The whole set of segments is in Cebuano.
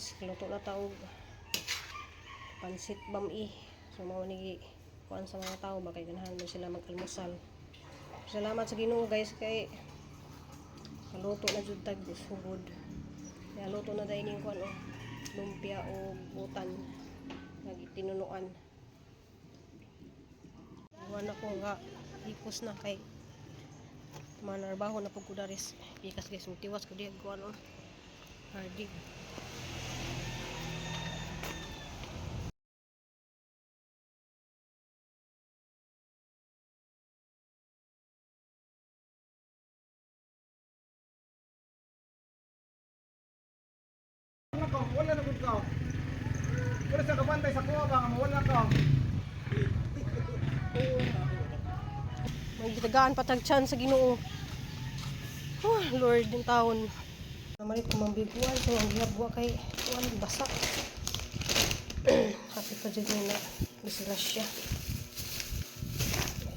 Guys, luto na ta og pansit bami. So mao ni kuan sa mga tao ba kay ganahan man sila mag-almusal. Salamat sa Ginoo, guys, kay kaluto na jud tag sugod. Kaya luto na dahil ning kuan oh, lumpia o butan nga tinunuan. Iwan ako nga hipos na kay manarbaho na pud ko daris. Pikas, guys, tiwas ko diha kuan oh. Hardig. Wala ka, wala na gud ka. Wala sa kabantay sa kuha ba nga wala ka. May gitagaan patag chance sa Ginoo. Oh, Lord, yung taon. Namalit ko mambiguan, so ang gihagwa kay kuan basa. Happy pa jud na disgrasya.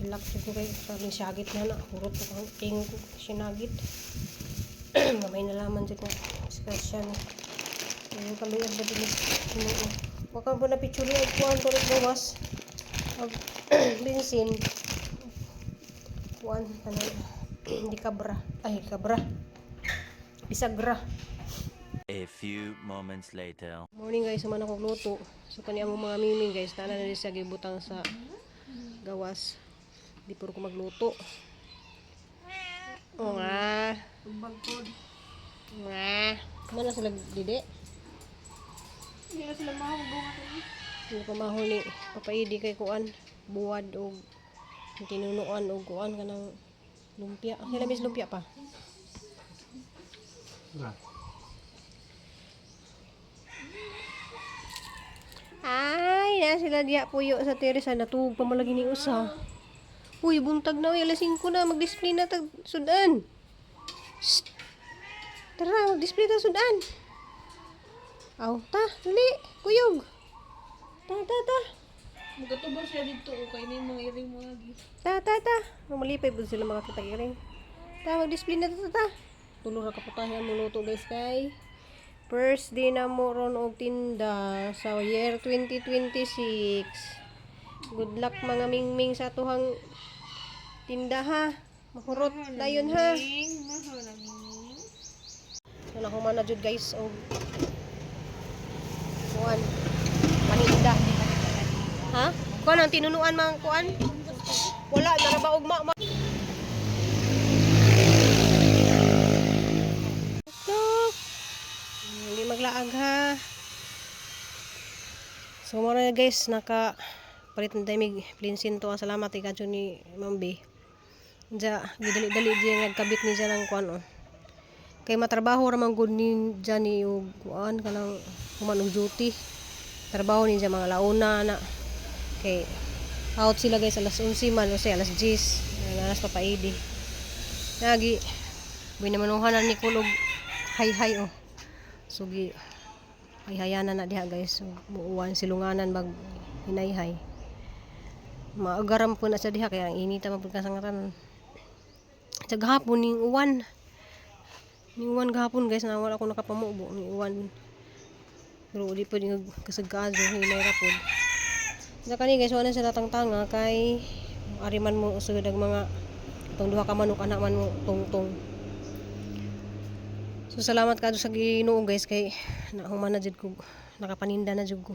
Hilak jud ko kay sabi siyagit na na hurot ko ang king ko sinagit. Gamay na laman jud na disgrasya ni. Yung kaluyag ba din Ginoo. Waka po na picture ay kuan tulit gawas. Ag bensin kuan ano di kabra ay kabra bisagra. A few moments later. Morning, guys, man ako luto. So kani among mga miming, guys, tanan na siya gibutang sa gawas. Di puro ko magluto. O nga. Nga. Mana sila dide? Hindi na sila mahal. Hindi pa mahol ni papaidi kay kuan buwad og tinunuan og kuan kanang lumpia. Sila mis lumpia pa. Ay, na sila diya puyo sa teresa natug pa malagi ni usa. Uy, buntag na uy, alas 5 na, mag-display na tag sudan. Shh. Tara, mag-display ta sudan. Aw, ta, dali, kuyog. Ta, ta, ta. Magkatubang siya dito o kay na yung mga iring mga gi. Ta, ta, ta. Malipay po sila makakita iring. Ta, mag-display na ta, ta, ta. Tulo ra kaputahe ang luto, guys, kay first day na mo ron og tinda sa year 2026. Good luck, mga mingming, sa tuhang tinda ha. Mahurot dayon ha. Ming, mahal na ming. So nahuman na jud, guys, og kuan paninda. Ha? Kuan ang tinunuan mga kuan? Wala na ba og ma. Tok. Hindi maglaag ha. So mao na, guys, naka palit na tayo mig plinsin to. Salamat kay kadyo ni Ma'am B. Diya, gidali-dali diya nagkabit ni siya ng kuan oh. Kay matrabaho ra man gud ni dyan ni og kuan kanang human og duty. Trabaho ni siya mga launa na. Kay out sila, guys, alas 11 man o say alas 10. Alas papaidi. Lagi binamanuhan na ni kulog hay-hay oh. So gi hayhayanan na diha, guys. So, muuwan silunganan bag hinayhay. Maagaram po na sa diha kaya ang inita man pud kasangatan. Sa gahapon ning uwan. Ning uwan gahapon, guys, na wala ko nakapamubo ning uwan. Pero di pa din kasagkazo hinay ra pod. Sa kani, guys, wala sa tangtanga kay ari man mo usod ang mga tong duha ka manok anak man mo tungtong. So salamat kadto sa Ginoo, guys, kay nahuman na jud ko, nakapaninda na jud ko.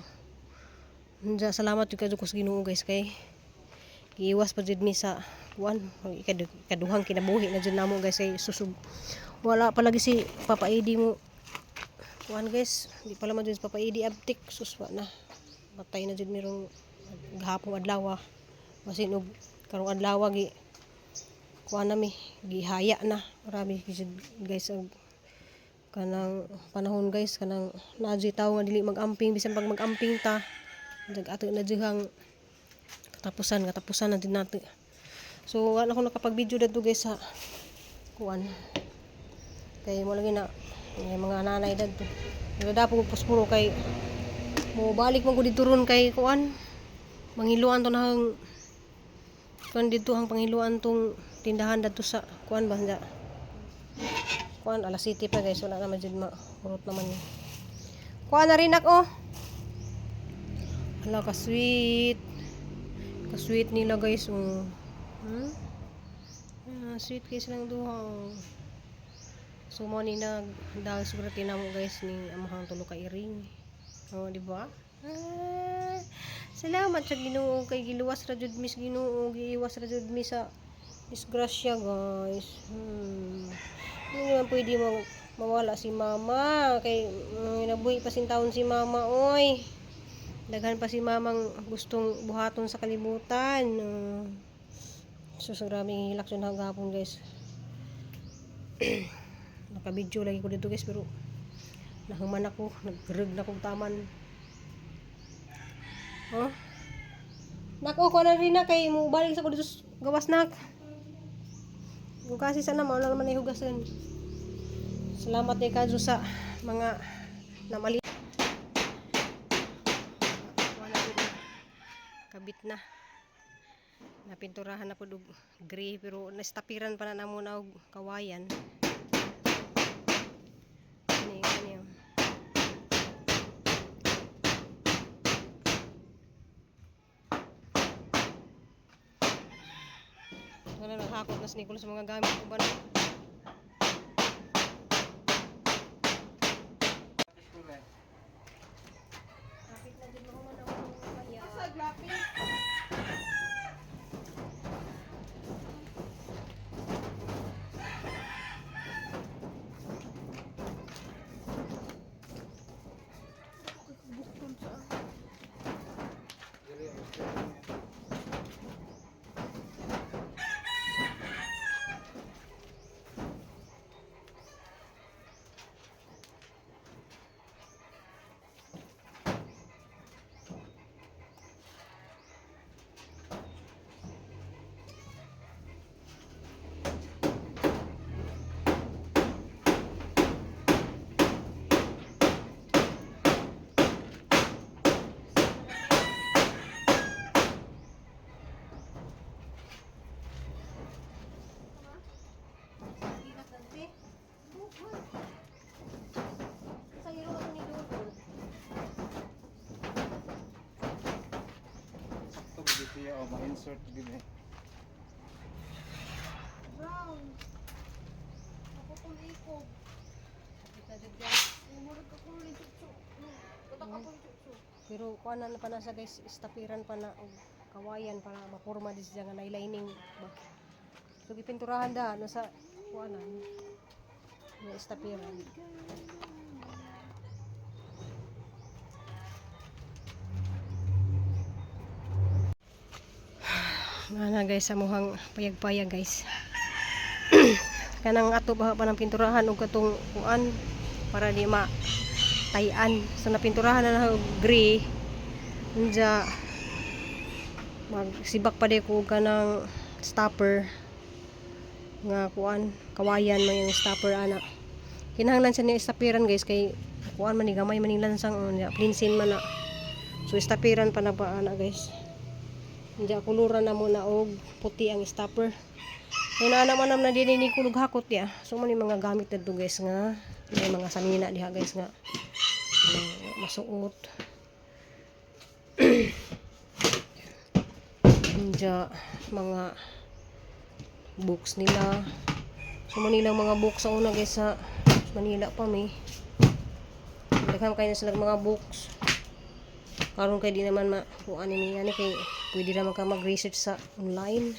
Unja, salamat jud kadto ko sa Ginoo, guys, kay giiwas pa jud mi sa kuan ikaduhang kinabuhi na jud namo, guys, kay susub wala pa lagi si Papa Edi mo kuan, guys. Di pala man jud si Papa Edi abtik sus wa na matay na jud mirong gahapong adlaw. Basin og karong adlaw gi kuan na mi gihaya na. Grabe jud, guys, og kanang panahon, guys, kanang naa jud tawo nga dili mag-amping bisan pag mag-amping ta dag ato na jud ang katapusan katapusan na jud nato. So wala ko nakapag-video dadto, guys, sa kuan kay mo lagi na yung mga nanay dadto nagadapo og posporo kay mo balik man ko dito ron kay kuan mangiluan to na ang kuan dito ang pangiluan tong tindahan dadto sa kuan ba kuan alas city pa, guys. Wala naman jud mahurot naman yun. Kuha na rin ako. Hala, ka-sweet. Ka-sweet nila guys, oh. Ah, sweet guys lang duha, oh. So, mo ni nag dahil siguro tinamo guys ni amahang tulo ka iring. Oh, di ba? Ah, salamat sa Ginoo kay giluwas ra jud mis Ginoo, giiwas ra jud mi sa disgrasya, guys. Hindi naman pwede mawala si mama kay nabuhi pa sin taon si mama, oy. Daghan pa si mamang gustong buhaton sa kalibutan. So, so grabing hilak yun hagapon, guys. Nakabidyo lagi ko dito, guys, pero nahuman ako, nagrug na kong taman. Oh. Nak, oh, kuha na rin na kay mo balik sa ko dito sa gawas nak. Kung kasi sana mauna naman ay hugasan. Salamat ni Kadyo sa mga namali. Kuha na rin na. Kabit na. Napinturahan na po og gray pero nastapiran pa na namo na og kawayan. Ani ani. Oh. Wala na hakot na si Nicolas sa mga gamit ko ba na? Kapit na din mo man ang kaya. Sa glapit. Bukton sa Sa iro ako ni Dodol. Sakto ba dito ya, oh, ma-insert gid eh. Brown. Ako kung ikob. Kapit na jud, guys. Umurag ako ni Chutsu. Utak ako ni Chutsu. Pero kuan na pa na sa guys, istapiran pa na og kawayan para maporma di siya nga nailining ba. So gipinturahan da nasa kuanan. Nga istapiran. Mana guys, sa muhang payag-payag guys. Kanang ato ba pa ng pinturahan og katong kuan para di ma tayan. So napinturahan na na og gray. Unja magsibak pa di ko og kanang stopper nga kuan kawayan man yung stopper ana. Kinahanglan siya ni stopperan guys kay kuan man ni gamay man ni lansang unya plinsin man na. So stopperan pa na ba ana guys. Unja kuluran na mo na og puti ang stopper. Kaya na naman na din ni kulog hakot ya. So man yung mga gamit na guys nga may mga samina diha guys nga masuot. Unja mga books nila. So Manila mga books sa una guys sa Manila pa may. Daghan kayo na sila mga books. Karon kay di naman ma kuan ni ani kay pwede naman ka mag-research sa online.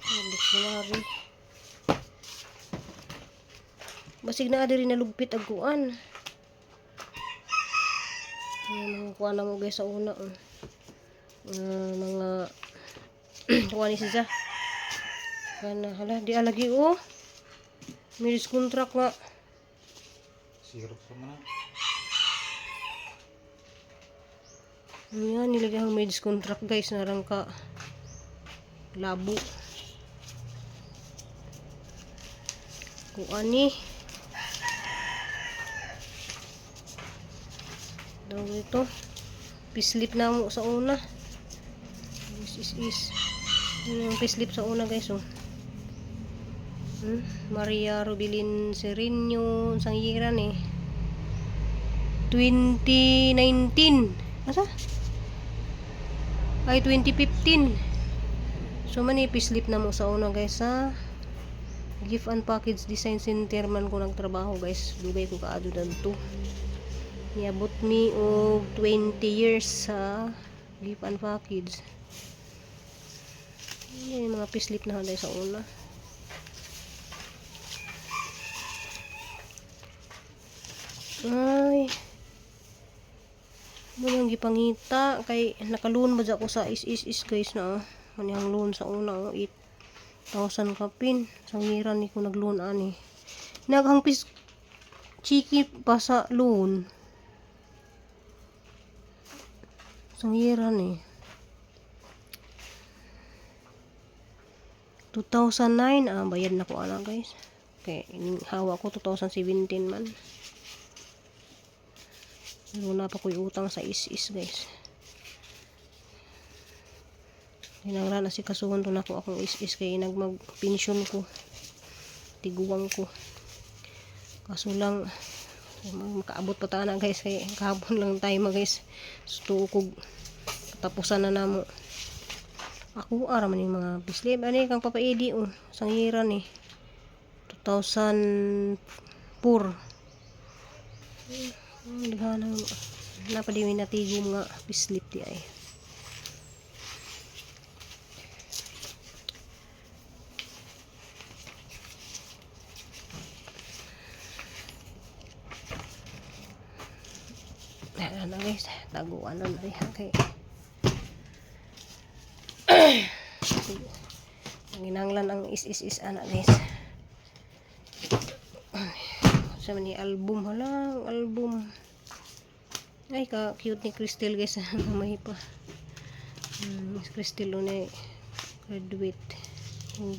Dictionary. Basig na diri nalugpit ag kuan. Ayan, mga kuan na mo guys sa una. Oh. Ah, mga kuan ni siya. Kana hala di alagi oh. May contract nga. Sirop pa man. Ayan, nilagay ang marriage contract guys, narang ka labo. Kung ani. Daw ito. Pislip na mo sa una. Is is is. Yun yung pislip sa una guys oh. Maria Rubilin Sereno, sang yiran eh. 2019. Asa? Ay, 2015. So, manipis slip na mo sa una, guys, ha? Gift and Package Design Center man ko nagtrabaho, guys. Dugay ko kaadto dadto. Niabot mi og 20 years sa Gift and Package. Yan yung mga pislip na handay sa una. Ay. Mo nang gipangita kay naka-loan ba ko sa is is is, guys, na oh. Manihang loan sa una oh, 8,000 kapin. Sangiran ni ko nag-loan ani. Naghangpis chiki pa sa loan. Sangiran eh. 2009, bayad na ko ana, guys. Kay ining hawa ko 2017 man. Pero na pa ko'y utang sa is-is, guys. Hinanglan na si kasuhon to nako akong is-is kay nagmag-pension ko. Tiguang ko. Kaso lang makaabot pa ta na, guys, kay kahapon lang tayo ma, guys. So tuo kog katapusan na namo. Ako ara man yung mga bislib ani kang Papa Edi oh, sangiran eh. 2004. Ang daghan ang napadiwi natigo mga bislip di ay. Ayan na, guys, taguan na na diha kay Nanginanglan ang is-is-is ana, guys. Sa ni album, hala, ang album. Ay, ka cute ni Crystal, guys. May pa. Miss Crystal una graduate. Og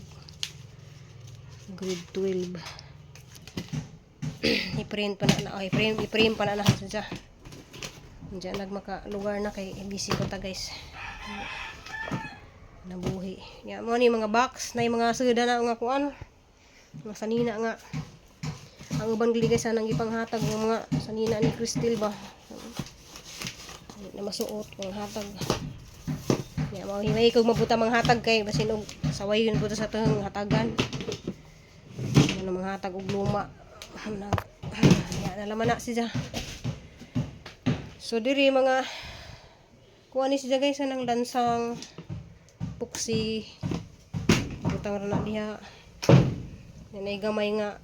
grade 12. I-print pa na na. Oh, i-print pa na na siya. Diyan nagmaka lugar na kay busy ko ta, guys. Nabuhi. Ya mo ni mga box na yung mga suda na nga kuan. Mga sanina nga. Ang uban gili, guys, anang ipanghatag ng mga sanina ni Crystal ba. Hindi na masuot kung hatag. Ya mo himay kog mabuta mga hatag kay basin og saway yun buta sa tong hatagan. Ano mga hatag og luma. Na, ya na laman na siya. So diri mga kuan ni siya, guys, anang lansang puksi butang ra na diha. Nanay gamay nga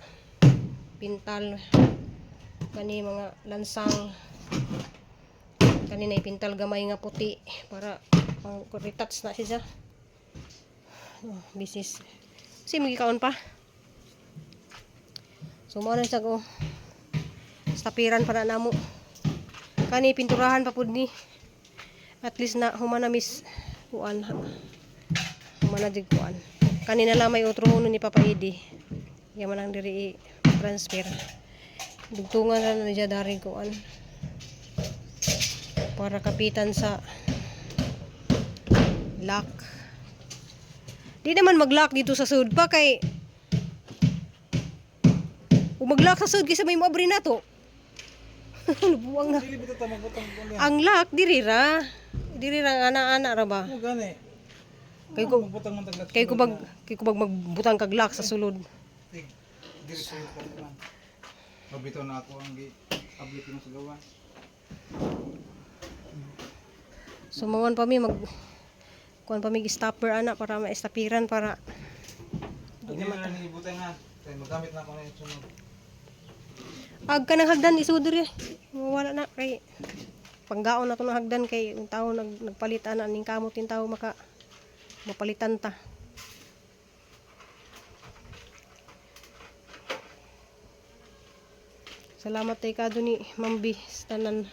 pintal kani mga lansang kani na pintal gamay nga puti para pang retouch na siya. Oh, business si magikaon pa. So mo na siya ko stapiran para namo kani pinturahan pa pud ni. At least na human na miss kuan, human na jud kuan kanina lang may otro uno ni Papa Edi. Yaman ang diri i-transfer. Dugtungan na na niya dari kuan para kapitan sa lock. Di naman mag-lock dito sa sud pa kay kung mag-lock sa sud kaysa may moabri na to. Buwang na. Dili bitaw ta magbutang kuan diha. Ang lock diri ra. Diri ra ang ana-ana ra ba? Mo gani. Kay ko Magbutang man tag lock. Kay kubag magbutang kag lock sa sulod. Dili sa kuan. Mabitaw na ako ang gi abli ko sa gawa. So mawan pa mi mag kuan pa mi stopper ana para maistapiran para Di na ni ibutang ha. Kay magamit na ako na sunod. Ag kanang hagdan isudor eh. Wala na kay panggaon na to ng hagdan kay ang tao nagpalit ana ning kamot yung tao maka mapalitan ta. Salamat tay kado ni Mambi sa tanan.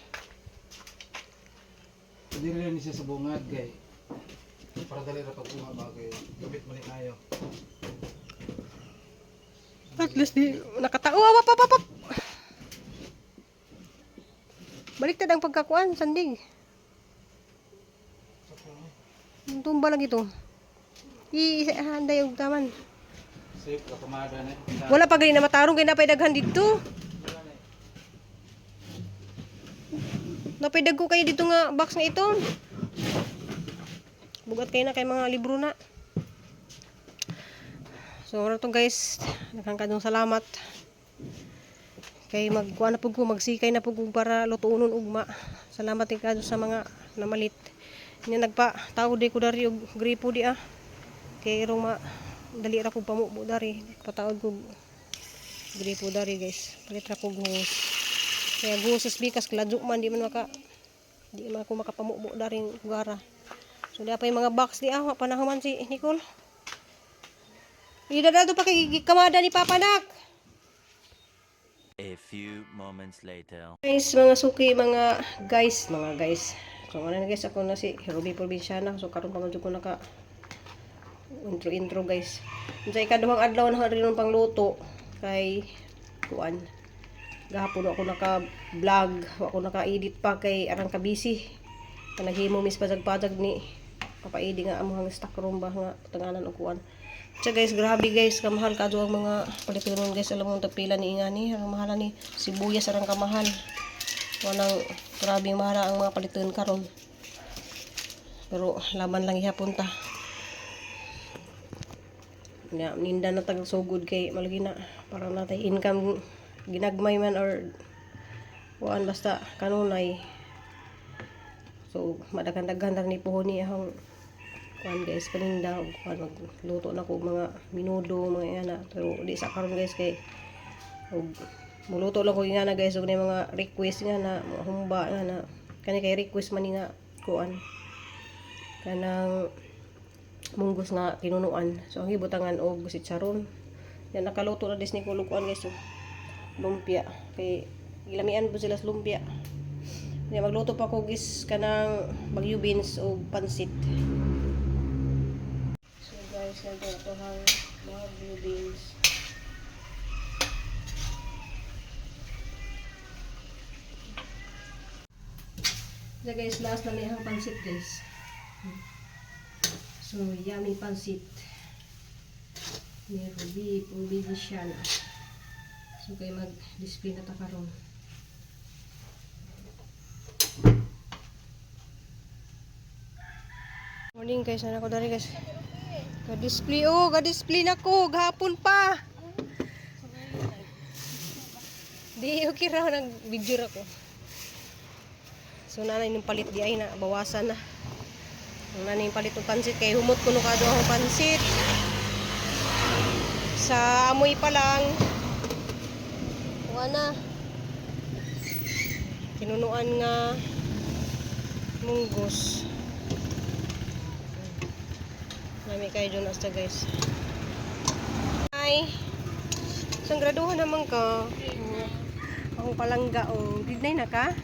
Dili rin siya sa bungad kay para dali ra pag-uha ba kay gamit man ni ayo. At least di nakatao. Wap, wap, wap, wap. Baliktad ang pagkakuan, sandig. Ang tumba lang ito. I handay og taman. Safe ka pamada na. Wala pa gani na matarong kay napay daghan didto. Napay ko kayo dito nga box nga ito. Bugat kayo na kay mga libro na. So ora to guys, daghang kadong salamat. Kay magkuha na pud ko, magsikay na pud ko para lutuonon ugma. Salamat din kadto sa mga namalit. Nya nagpa tao di ko dari og gripo di ah. Kay irong ma dali ra ko pamubo dari. Pataod ko gripo dari guys. Palit ra ko guhos. Kaya guhos sa bikas kladyo man di man ako makapamubo dari gara. So di pa yung mga box di ah, wa pa na human si Nicole. Idadado pa kay kamada ni Papa Nak. A few moments later. Guys, mga suki, mga guys, mga guys. So, ano na guys, ako na si Ruby Provinciana. So, karon pa man jud ko naka intro intro guys. Sa ikaduhang adlaw na rin ng pangluto kay kuan. Gahapon ako naka vlog, ako naka-edit pa kay arang ka busy. Kanaghimo mis pajag-pajag ni Papa Edi nga amuhang stock room ba nga tanganan og kuan. Siya guys, grabe guys, kamahal kadto ang mga palitinon guys, alam mo tagpila ni ingani, ang mahala ni sibuyas arang kamahal. Walang grabe mahal ang mga paliton karon. Pero laban lang ihapon ta. Nya ninda na tag sugod kay malagi na para natay income ginagmay man or kuan basta kanunay. So madaghan-daghan ra ni puhon ni ahong kuan guys paninda og kuan magluto na ko og mga minudo mga ingana pero di sa karon guys kay og muluto lang ko ingana guys og na mga request nga na mga humba nga na kani kay request man ni nga kuan kanang munggos nga tinunuan. So ang gibutangan og si charon. Yan nakaluto na dis ni kulo kuan guys oh. Lumpia kay gilamian po sila sa lumpia. Nya magluto pa ko gis kanang bagyo beans og pansit. So guys, nagluto hang bagyo beans. So guys, last na ang pansit guys. So, yummy pansit. Ni Ruby, Ruby Disiana. So, kayo mag-display na ta karon. Morning guys, na ako dari guys. Ka-display oh, ka-display na ko gahapon pa. Di okay ra nag-video ra ko. So nanay yung palit di ay na bawasan na. Ang nanay yung palit ng pansit kay humot kuno kado ang pansit. Sa amoy pa lang. Kuha na. Tinunuan nga munggos. Nami kayo dyan asta guys. Hi. Isang graduhan naman ka. Akong palangga oh. Grade 9 na ka?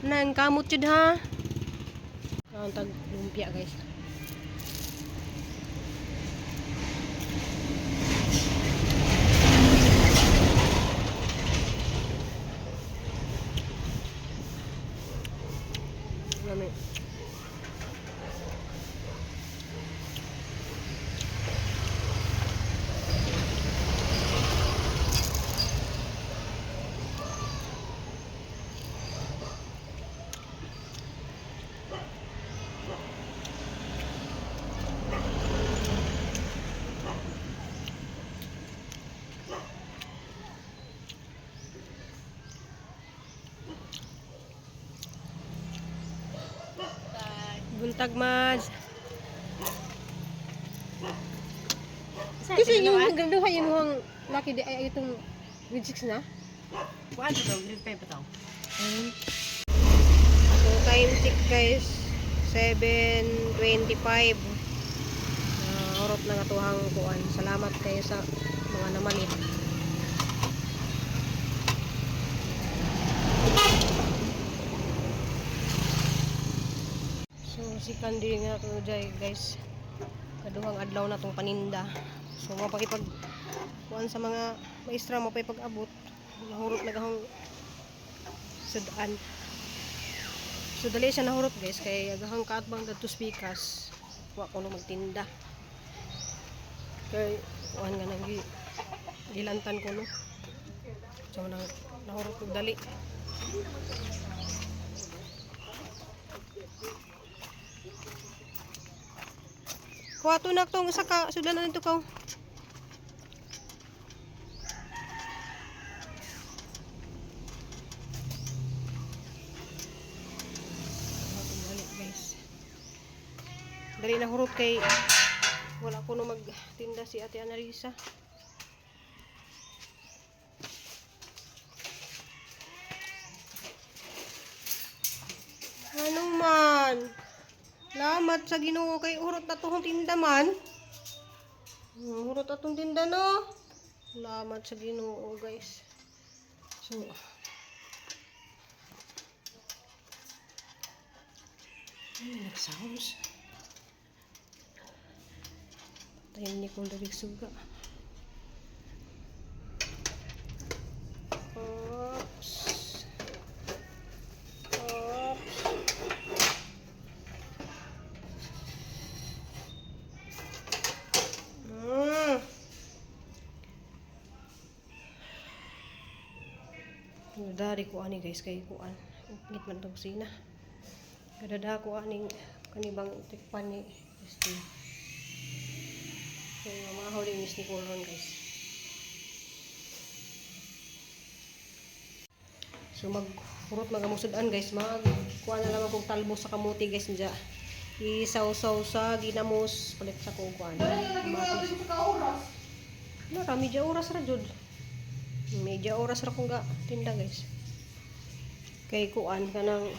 Nang kamot yun ha. Ang tag lumpia guys. Lami. Buntag mas. Kasi yung ganduhan yung muhang laki di ay itong grade 6 na. Kuan to, grade 5 pa to. So time check guys, 7:25. Orot na nga tuhang kuan. Salamat kayo sa mga namalit. So si Candy nga to jay guys. Kaduhang adlaw na tong paninda. So mapakipag kuan sa mga maestra mo pag-abot. Nahurot na gahong sudan. So dali siya nahurot guys kay agahang kaatbang dadto pikas. Wa ko no magtinda. Kay kuan nga nang gilantan ko no. So nang nahurot og dali. Kuha to na tong isa ka sudlan na nito ka. Guys. Dali na hurot kay wala ko no magtinda si Ate Analisa. Ano man? Lamat sa Ginoo kay urot na tuhong tinda man. Urot atong tinda no. Lamat sa Ginoo guys. So ay, nag-sounds. Patayin ni Nicole Darig Suga. Oops. Oops. Dari ko ani guys kay kuan. Upngit man tong kusina. Kadada ko aning kanibang tikpan ni Christine. Kay mamahaw din Miss Nicole ron guys. So maghurot magamusudan guys, mag kuan na lang akong talbo sa kamuti guys nja. Isaw-saw sa ginamos palit sa kuan. Kamatis. Nara, medya oras ra jud. Medya oras ra kong ga tinda guys. Kay kuan kanang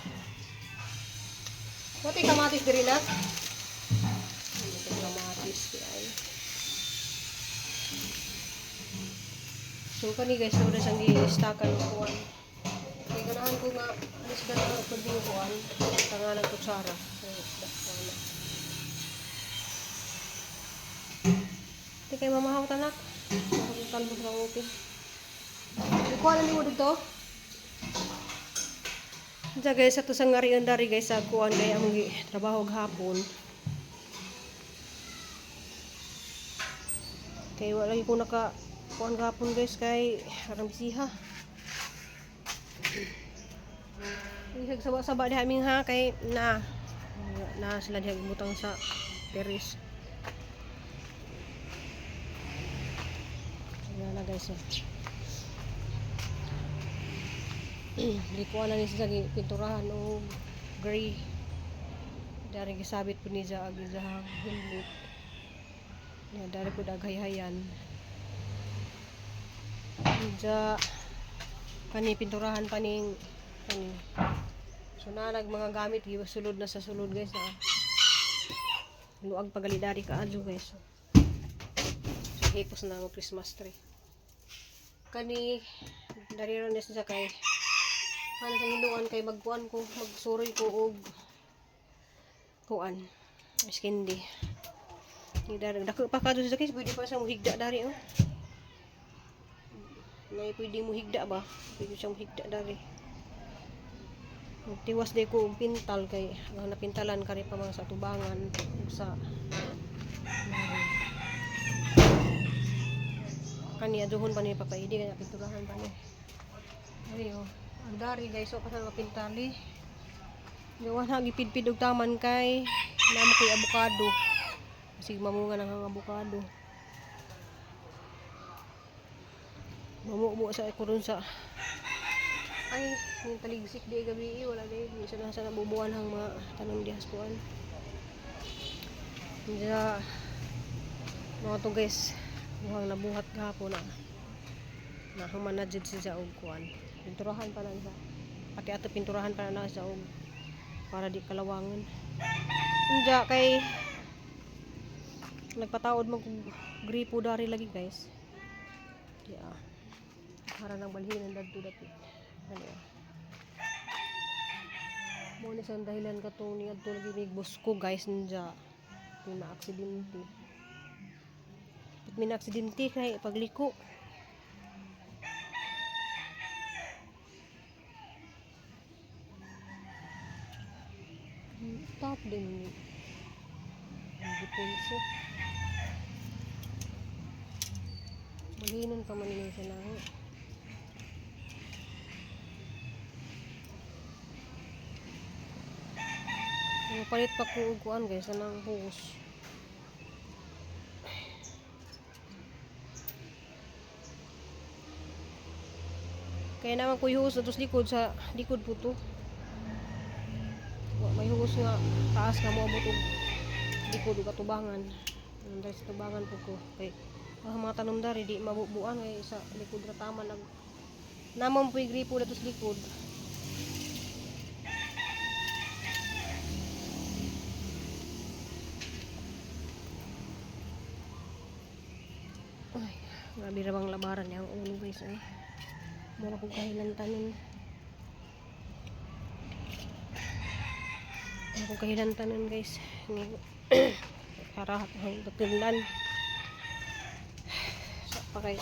Wati kamatis diri na. Ano to kamatis di ay. So kani guys, wala siyang gi-stockan og kuan. Kay ganahan ko nga alis na lang pud yung kuan, tangalan kutsara. So, kuan na. Di kay mamahaw tanak. Ako talbog sa ngupin. Ikuha na nimo dito. Diya guys, ato sa ngarian dari guys sa kuan kay among trabaho gahapon. Kay wala ko naka kuan gahapon guys kay arang bisiha. Isag saba-saba diha aming ha kay na na sila diha butang sa teres. Ayan na guys. Oh. Likuan na ni siya sa pinturahan og gray. Dari gisabit po niya ag iyang helmet. Ya, dari po daghay-hayan. Diya kani pinturahan pa ning kani. So nalag mga gamit giwa sulod na sa sulod guys na. Luag pagali dari kaadyo guys. So hipos na ang Christmas tree. Kani dari ron siya kay ano sa hinuan kay magkuan ko magsuroy ko og kuan ice candy. Ni dari dako pa kadto sa guys, pwede pa sa muhigda dari oh. Nay pwede muhigda ba? Pwede siya muhigda dari. Tiwas day ko og pintal kay ang napintalan kari pa mga sa tubangan ug sa kani aduhon pa ni papaidi kaya pinturahan pa ni. Ari oh. Ang dari guys, so pa sa mga pintali. Gawa na gipidpid og taman kay namo koy abukado. Kasi mamunga ng ang abukado. Mamumo sa ko sa ay, yung taligsik di gabi eh, wala di isa na sa nabubuan ang mga tanong dihas kuan. Diya mga to guys, mukhang nabuhat gahapon na. Nahuman na jud siya og kuan. Pinturahan pa na siya. Pati ato pinturahan pa na siya og para di kalawangan. Unja kay nagpataod man kog gripo dari lagi guys. Yeah. Para nang balhin ang dadto dapit. Ano yun? Mo ni sa dahilan katong niadto lagi mig busko guys nja. Pina aksidente. Pag may aksidente kay pagliko. Top din ni. Hindi pulso. Balhinon pa man ninyo sa lango. Palit pa ko og kuan guys, anang hose. Kaya naman ko hose na likod sa likod po to. Wa may hose nga taas nga moabot og likod ug atubangan. Anong dahil sa tubangan po ko. Kay ang mga tanom dari di mabubuan kay sa likod ra tama nag namon po'y gripo dito sa likod. Ay, grabe ra bang labaran niya ang ulo guys ay. Mura kong kahilantanin. Mura kong kahilantanin guys. Ni karahat ang datinlan. Sa pa kay.